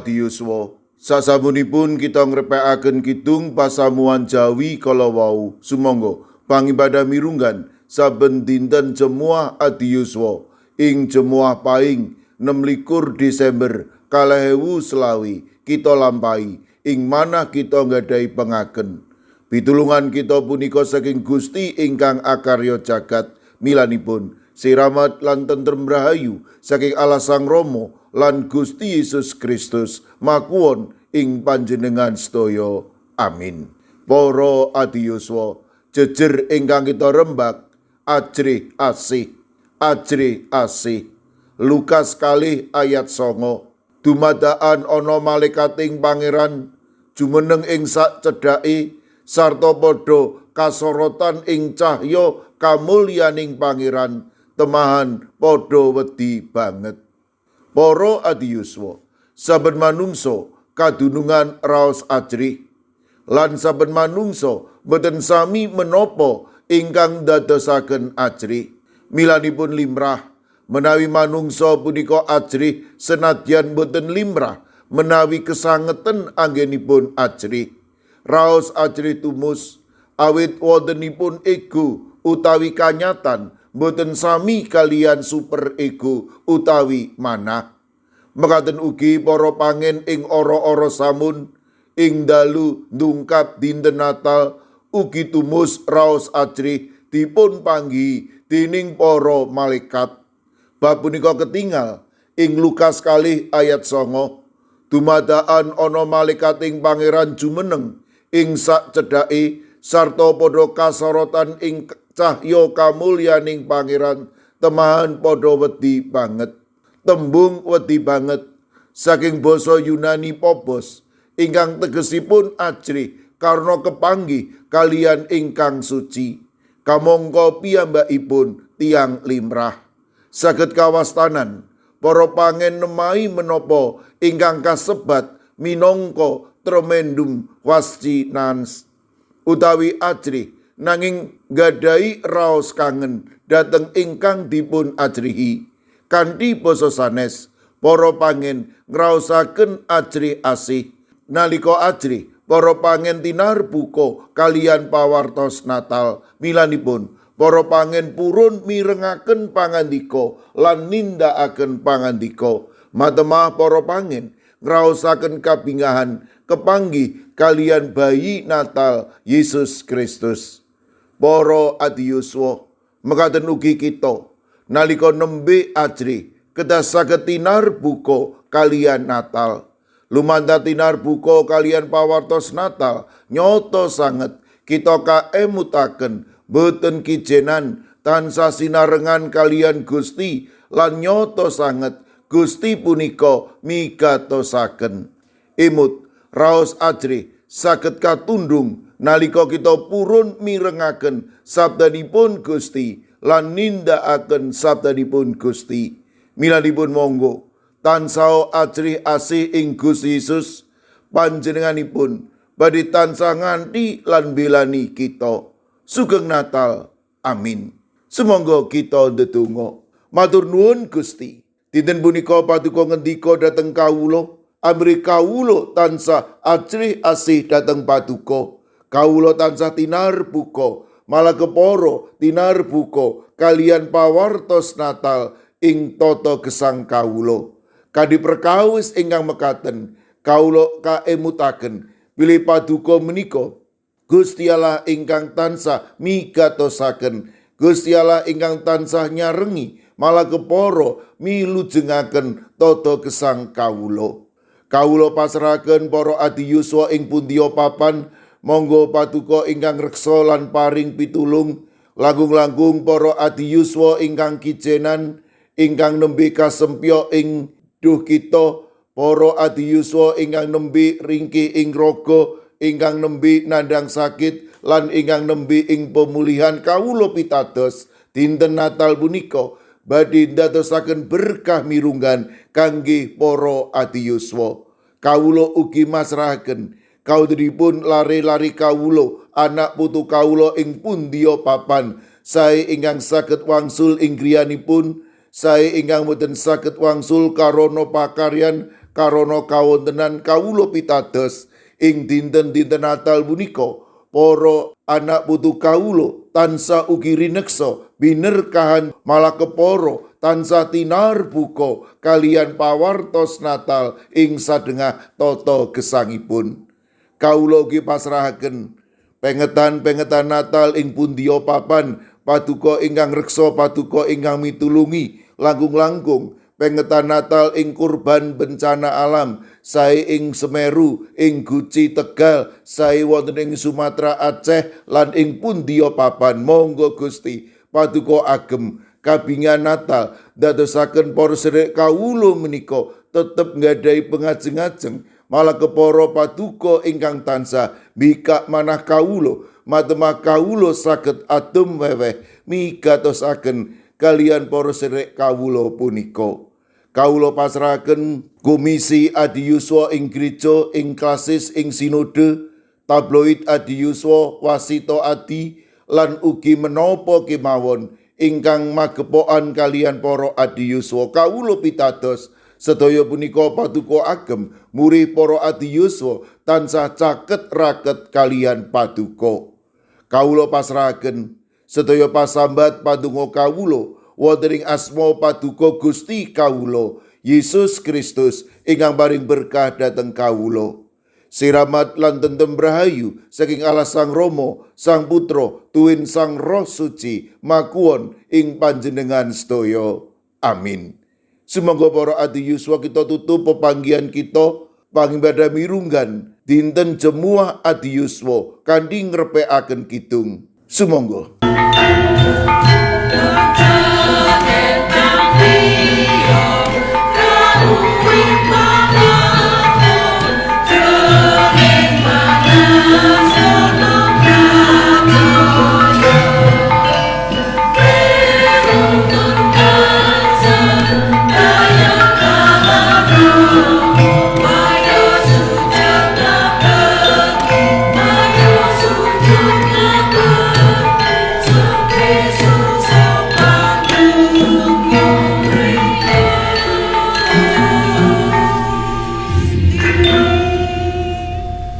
adi yuswa, sasampunipun kita ngrepekaken kidung pasamuan Jawi kala wau, sumangga pangibadah mirunggan saben dinten Jemuah adi yuswa ing Jemuah Paing 26 Desember 2025 kita lampahi ing manah kita nggadahi pengaken. Pitulungan kita punika saking Gusti ingkang akarya jagat. Milanipun siramat lan tentrem rahayu saking Allah Sang Rama lan Gusti Yesus Kristus makuwon ing panjenengan sedaya. Amin. Para adi yuswa, jejer ingkang kita rembak ajrih asih, ajrih asih. Lukas 2 ayat 9. Dumadakan ana malaikating Pangeran jumeneng ing sak cedhake sarta padha kasorotan ing cahya kamulyaning Pangeran, temahan padha wedi banget. Para adi yuswa, saben manungsa kadunungan raos ajrih lan saben manungsa boten sami menapa ingkang dadosaken ajrih. Milanipun limrah menawi manungsa punika ajrih, senadyan boten limrah menawi kesangeten anggenipun ajrih. Raos ajrih tumus awit wontenipun ego utawi kanyatan boten sami kaliyan super ego utawi manah. Mekaten ugi para pangen ing ora-ora samun ing dalu ndungkap dinten Natal ugi tumus raos ajrih dipun panggihi dening para malaikat. Bab punika ketingal ing Lukas 2 ayat 9. Dumadakan ana malaikating Pangeran jumeneng ing sak cedhake sarta padha kasorotan ing cahya kamulyaning Pangeran, temahan padha wedi banget. Tembung wedi banget saking basa Yunani phobos ingkang tegesipun ajrih karena kepanggih kaliyan ingkang suci. Kamangka piyambakipun tiyang limrah. Saged kawastanan para pangen nemahi menapa ingkang kasebat minangka tremendum fascinans utawi ajrih nanging nggadahi raos kangen dhateng ingkang dipun ajrihi. Kanthi basa sanes, para pangen ngraosaken ajrih asih. Nalika ajrih, para pangen tinarbuka kaliyan pawartos Natal. Milanipun para pangen purun mirengaken pangandika lan nindakaken pangandika. Matemah para pangen ngraosaken kabingahan kepanggih kaliyan bayi Natal Yesus Kristus. Para adi yuswa, mekaten ugi kita nalika nembe ajrih kedah saged tinarbuka kaliyan Natal. Lumantar tinarbuka kaliyan pawartos Natal, nyata sanget kita kaemutaken boten kijenan, tansah sinarengan kaliyan Gusti, lan nyata sanget Gusti punika migatosaken. Emut, raos ajrih saged katundung nalika kita purun mirengaken sabdanipun Gusti lan nindakaken sabdanipun Gusti. Milanipun monggo tansah ajrih asih ing Gusti Yesus. Panjenenganipun badhe tansah nganti lan belani kita. Sugeng Natal. Amin. Sumangga kita ndedonga. Matur nuwun, Gusti. Dinten punika paduka ngendika dhateng kawula, amrih kawula tansah ajrih asih dhateng paduka. Kawula tansah tinarbuka, malah kepara tinarbuka kaliyan pawartos Natal ing tata gesang kawula. Kanthi perkawis ingkang mekaten, kawula kaemutaken bilih paduka menika Gusti Allah ingkang tansah migatosaken, Gusti Allah ingkang tansah nyarengi, malah kepara milujengaken tata gesang kawula. Kawula pasrahaken para adi yuswa ing pundiya papan, monggo paduka ingkang reksa lan paring pitulung, langkung-langkung para adi yuswa ingkang kijenan, ingkang nembe kasempyok ing duh kita, para adi yuswa ingkang nembe ringkih ing raga, ingkang nembe nandhang sakit lan ingkang nembe ing pemulihan. Kawula pitados dinten Natal punika badhe ndadosaken berkah mirunggan kangge para adi yuswa. Kawula ugi masrahaken kaudipun lare-lare kawula, anak putu kawula ing pundiya papan, sae ingkang saged wangsul ing griyanipun, sae ingkang boten saged wangsul karana pakaryan. Karana kawontenan kawula pitados ing dinten-dinten Natal punika para anak putu kawula tansah ugi rineksa binerkahan malah kepara tansah tinarbuka kaliyan pawartos Natal ing sadengah tata gesangipun. Kawula ugi pasrahaken pengetan-pengetan Natal ing pundiya papan paduka ingkang reksa, paduka ingkang mitulungi langkung-langkung pengetan Natal ing kurban bencana alam sae ing Semeru, ing Guci Tegal, sae wonten ing Sumatera, Aceh lan ing pundiya papan. Monggo Gusti paduka agem kabingan Natal dadosaken para sedherek kawula menika tetep nggadahi pengajeng-ajeng malah kepara paduka ingkang tansah mbikak manah kawula, matemah kawula saged adem weweh migatosaken kaliyan para sedherek kawula punika. Kawula pasrahaken Komisi Adi Yuswa ing gereja, ing klasis, ing sinode, tabloid Adi Yuswa, Wasito Adi, lan ugi menapa kemawon ingkang magepokan kaliyan para Adi Yuswa. Kawula pitados sedaya punika paduka agem murih para Adi Yuswa tansah caket raket kaliyan paduka. Kawula pasrahaken sedaya pasambat pandonga kawula wonten ing asma paduka Gusti kawula Yesus Kristus ingkang paring berkah dhateng kawula. Siramat lan tentrem rahayu saking Allah Sang Rama, Sang Putra, tuwin Sang Roh Suci makuwon ing panjenengan sedaya. Amin. Sumangga para adi yuswa kita tutup pepanggihan kita pangibadah mirunggan dinten Jemuah Adi Yuswa kanthi ngrepekaken kidung. Sumangga. Sujud.